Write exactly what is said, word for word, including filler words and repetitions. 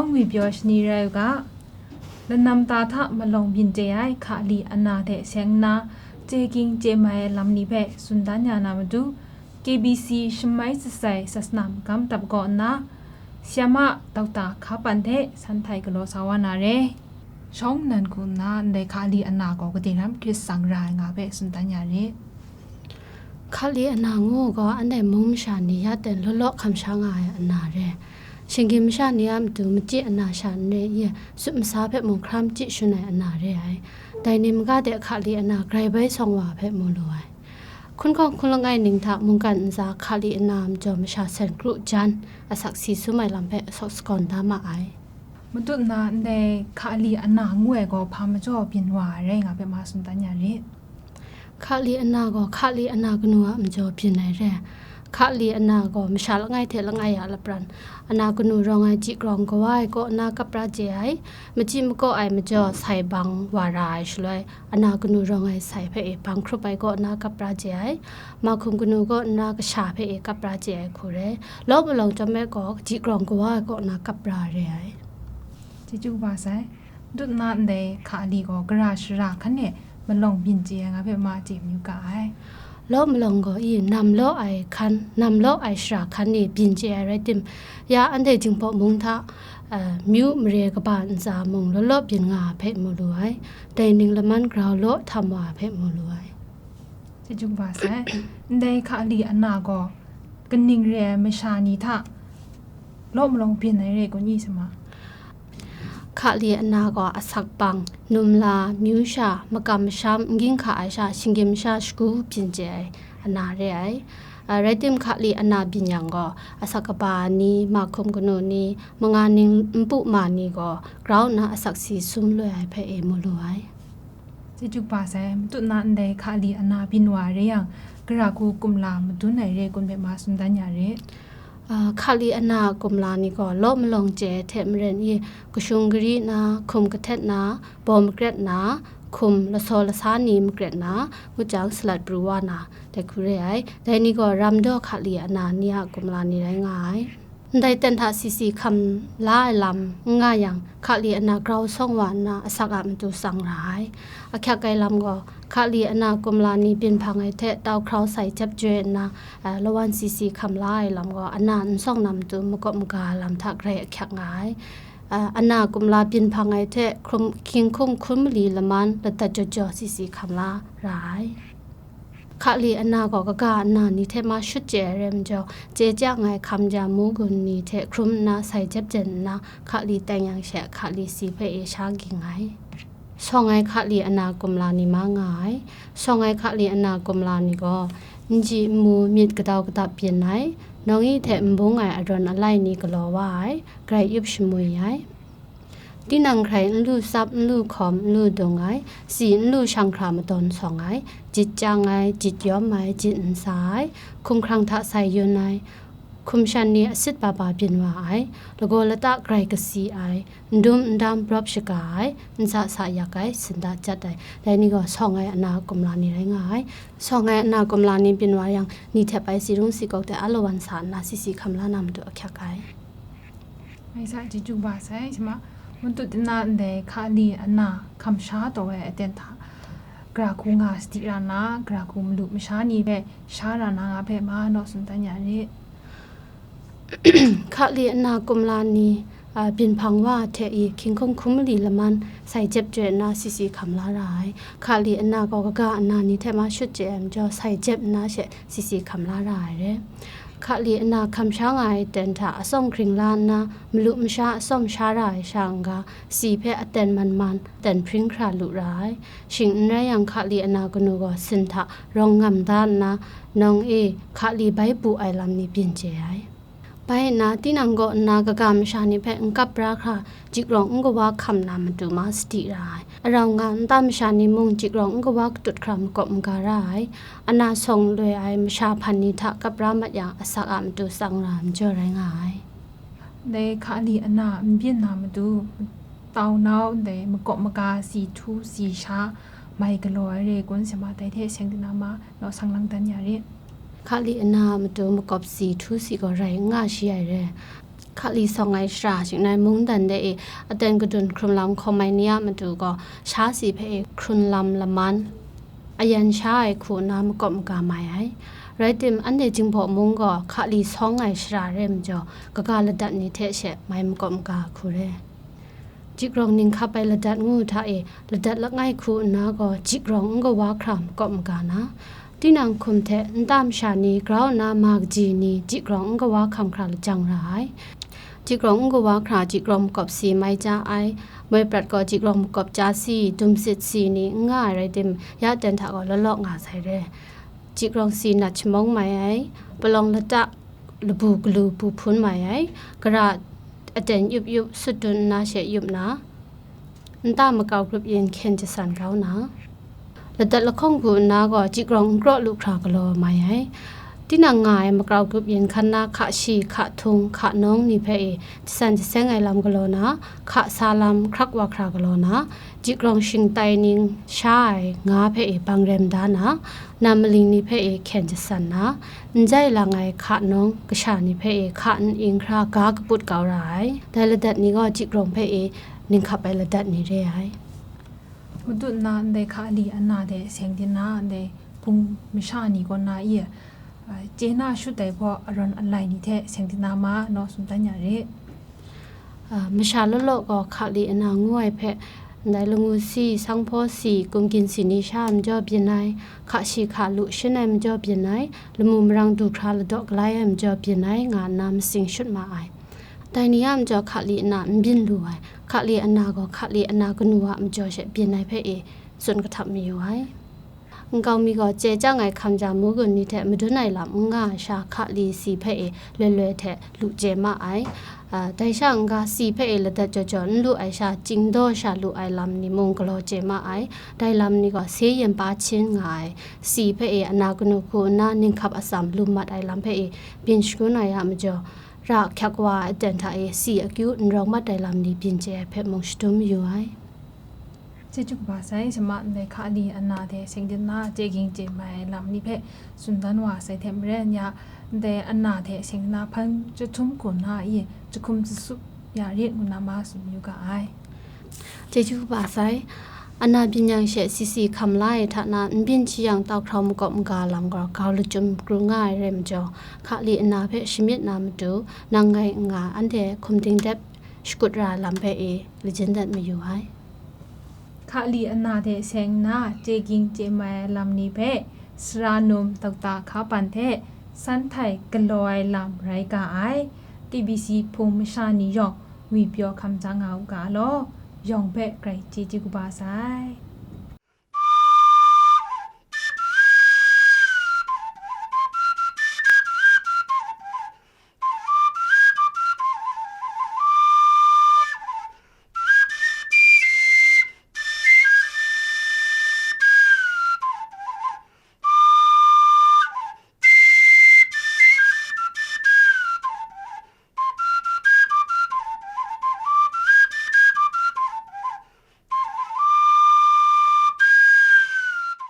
Ngwi pyaw shani rai u ga, lanam ta hta malawng byin chye ai hkali ana hte seng nna, chye ging chye mai ai lam ni hpe tsun dan ya na matu, K B C shamai shatsai sasana magam dap kaw nna, Syama Dokta Hkapan hte san htai galaw sa wa na re. Shawng nnan hku nna ndai hkali ana gaw gade ram hkrit tsang ra ai nga hpe tsun dan ya rit. Hkali ana ngu gaw, anhte mung masha ni ya ten law law hkam sha nga ai ana re. Shinggyim masha ni a matu machyi ana sha n re i, tsup masa hpe mung hkra machyi shun ai ana re ai. Dai ni maga de hkali ana grai bai sawng wa hpe mu lu ai. Hkunkawng hkun langai ning hta mungkan ntsa hkali ana a majaw masha sen kru jan, asak si sum ai lam hpe asak sagawn da ma ai. Matut na ndai hkali ana ngu ai gaw hpa majaw byin wa ai rai nga hpe ma tsun dan ya rit. Hkali ana gaw hkali ana kanu a majaw byin ai re. Hkali ana gaw masha langai hte langai a lapran, ana kanu rawng ai ji grawng kawa ai kaw na kapra chye ai, machyi makaw ai majaw sai bang wa ra ai shaloi, ana kanu rawng ai sai hpe e bang hkrup ai kaw na kapra chye ai, mahkum kanu kaw na kasha hpe e kapra chye ai hku re. Law malawng chyawm e gaw ji grawng kawa ai kaw na kapra re ai. Chyeju kaba sai. Dut na ndai hkali gaw gara shara hkan e malawng byin chye ai nga hpe ma chye mayu ga ai. Law malawng gaw i nam law ai hkan, nam law ai shara hkan ni byin chye ai rai tim, ya anhte Jinghpaw mung hta, eh, myu mare kaba ntsa mung law law byin nga ai hpe mu lu ai. Dai ning laman grau law htam wa ai hpe mu lu ai. Chyeju kaba sai. Ndai hkali ana gaw kaning re ai masha ni hta law malawng byin ai re kun i sa ma? Hkali ana gaw asak bang, numla, myu sha, makam masham, n ging hka ai sha, shinggyim sha shagu byin chye ai ana re ai. A, rai tim, hkali ana byin yang gaw, asak kaba ni, mahkum kanu ni, manga ning npu ma ni gaw, grau nna asak si sum loi ai hpe e mu lu ai. Chyeju kaba sai. Matut na ndai hkali ana byin wa re yang, gara hku kumla madun ai re kun hpe ma tsun dan ya rit. A, hkali ana kumla ni gaw law malawng chye ai hte maren i, kashung gari na, hkum kahtet na, baw makret na, hkum lasaw lasa ni makret na, ngu jang salat pru wa na, dai hku re ai. Dai ni gaw ram daw hkali ana ni a kumla ni rai nga ai. Ndai ten hta sisi hkam la ai lam n nga yang, hkali ana grau sawng wa nna asak a matu tsang ra ai. Ahkyak ai lam gaw, hkali ana kumla ni byin hpang ai hte tau hkrau sai jep joi nna, a, lawan sisi hkam la ai lam gaw, ana n sawng na matu makawp maga ai lam hta grai ahkyak nga ai. A, ana kumla byin hpang ai hte hkrum, hkying hkum hkrum mali laman ladat jaw jaw sisi hkam la ra ai. Hkali ana gaw kaga ana ni hte ma shut chye ai rai majaw, chye chyang ai hkam ja mu gun ni hte hkrum nna sai jep jen nna, hkali teng yang she hkali si hpe e sha ging ai. Sawng ai hkali ana kumla ni ma nga ai. Sawng ai hkali ana kumla ni gaw, n ji n mu myit kadau kadap byin ai, nawng i hte n bung ai arawn alai ni galaw wa ai, grai yup shamwi ai. Tinang hkrai n lu tsap, n lu hkawm, n lu dung ai, si n lu shanghkra madawn sawng ai, jit chyang ai, jit yawm ai, jit n sa ai, hkumhkrang hta sai yun ai, hkum shan ni asit ba ba byin wa ai, lagaw lata grai kasi ai, n dum n dam brawp shaga ai, n sa sa yak ai, sinda jat ai, dai ni gaw sawng ai ana kumla ni rai nga ai. Sawng ai ana kumla ni byin wa yang, ni htep ai si rung si kawk hte alawan sa nna, sisi hkam la na matu ahkyak ai. Ngai sa chyeju kaba sai, shi ma, matut na ndai hkali ana hkam sha taw ai aten hta, gara hku nga sadi ra na, gara hku malu masha ni hpe sha ra na nga hpe ma naw tsun dan ya rit. Hkali ana kumla ni, a, byin hpang wa hte i hkying hkum hkum mali laman sai jep joi nna sisi hkam la ra ai. Hkali ana gaw kaga ana ni hte ma shut chye ai majaw, sai jep nna she sisi hkam la ra ai re. Hkali ana hkam sha nga ai ten hta atsawm hkring la nna, malu masha atsawm sha ra ai sha n-ga, si hpe aten man man, ten hpring hkra lu ra ai. Shing n rai yang, hkali ana kanu gaw sin hta rawng ngam da nna, nawng e hkali bai bu ai lam ni byin chye ai. Bai nna, tinang kaw nna kaga masha ni hpe n kap pra hkra, jik rawng n kawa hkam na matu ma sadi ra ai. Arau nga nta masha ni mung jik rawng n kawa katut hkra makawp maga ra ai. Ana sawng loi ai masha hpan ni hta kap ra mat yang, asak a matu tsang ra ai majaw rai nga ai. Dai hkali ana n byin na matu, tau nau ndai makawp maga si htu si sha mai galaw ai re kun, shi ma, dai hte seng di na ma naw sang lang dan ya rit. Hkali ana matu makawp si htu si gaw rai n nga shi ai re. Hkali sawng ai shara shingrai mungdan de e aten kadun hkrun lam hkawm ai ni a matu gaw, sha si hpe e hkrun lam laman, ayan sha ai hku nna makawp maga mai ai. Rai tim, anhte Jinghpaw mung gaw hkali sawng ai shara re ai majaw, kaga ladat ni hte she mai makawp maga ai hku re. Jikrawng ninghkap ai ladat ngu hta e, ladat langai hku nna gaw jikrawng n kawa hkra makawp maga na, tinang hkum hte nta masha ni grau nna ma kaji ni jikrawng n kawa hkam hkra lajang ra ai. Jikrawng n kawa hkra jikrawng makawp si mai ja ai. Moi prat gaw jikrawng makawp ja si, dumsit si ni n nga ai rai tim, ya ten hta gaw law law nga sai re. Jikrawng si nat shamawng mai ai, palawng lata labu galu bu hpun mai ai, gara aten yup yup sut dun nna she yup na, nta makau grup yin hkyen jasan kau na, ladat lahkawng hku nna gaw jikrawng n kraw lu hkra galaw mai ai. Tinang nga ai makau grup yin hkan na hka shi, hka htung, hka nawng ni hpe e jasan jaseng ai lam galaw na, hka sa lam hkrak wa hkra galaw na, jikrawng shingtai ning sha ai nga hpe e bang rem da na, nam maling ni hpe e hkyen jasan na, n jai lang ai hka nawng kasha ni hpe e hka n ing hkra ga kaput kau ra ai. Dai ladat ni gaw jikrawng hpe e ninghkap ai ladat ni re ai. Madu nna ndai hkali ana de seng din na ndai hpung masha ni kaw na i, a, chye na shut ai hpaw arawn alai ni hte seng din na ma naw tsun dan ya re. A, masha law law gaw hkali ana ngu ai hpe, ndai langu si, sanghpaw si, kumgyin si ni sha ai majaw byin ai, hka shi hka lu shin ai majaw byin ai, lamu marang du hkra ladaw galai ai majaw byin ai, nga nna matsing shut ma ai. Dai ni a majaw hkali ana n byin lu ai, hkali ana gaw hkali ana kanu a majaw she byin ai hpe e tsun kahtap mayu ai. Nkau mi gaw chye chyang ai hkam ja mu gun ni hte madun ai lam n nga ai sha hkali si hpe e loi loi hte lu chye ma ai. A, dai sha n-ga si hpe e ladat jaw jaw n lu ai sha, chyingdaw sha lu ai lam ni mung galaw chye ma ai. Dai lam ni gaw se yen pa hpyin nga ai, si hpe e ana kanu hku nna ninghkap atsam lu mat ai lam hpe e byin shangun ai a majaw, ra hkyak wa ai aten hta e si akyu n rawng mat ai lam ni byin chye ai hpe mung shadum mayu ai. Chyeju kaba sai, sha ma ndai hkali ana hte seng din na chye ging chye mai ai lam ni hpe tsun dan wa sai hte maren ya, ndai ana hte seng din na hpan chyahtum hku na i jahkum jasup ya rit ngu na ma tsun yu ga ai. Chyeju kaba sai, ana byin yang she si si hkam la ai hta na, n byin shi yang tau hkrau makawp maga lam gaw grau lachyum kru nga ai rai majaw, hkali ana hpe shamyit na matu, nang ngai n nga, anhte hkum dingdep shakut ra ai lam hpe e lajin dat mayu ai. Hkali ana hte seng nna chye ging chye mai ai lam ni hpe, sara num dokta hka pan hte san htai galaw ai lam rai ga ai. T B C hpung masha ni yawng ngwi pyaw hkam ja nga u ga law, yawng hpe grai chyeju kaba sai.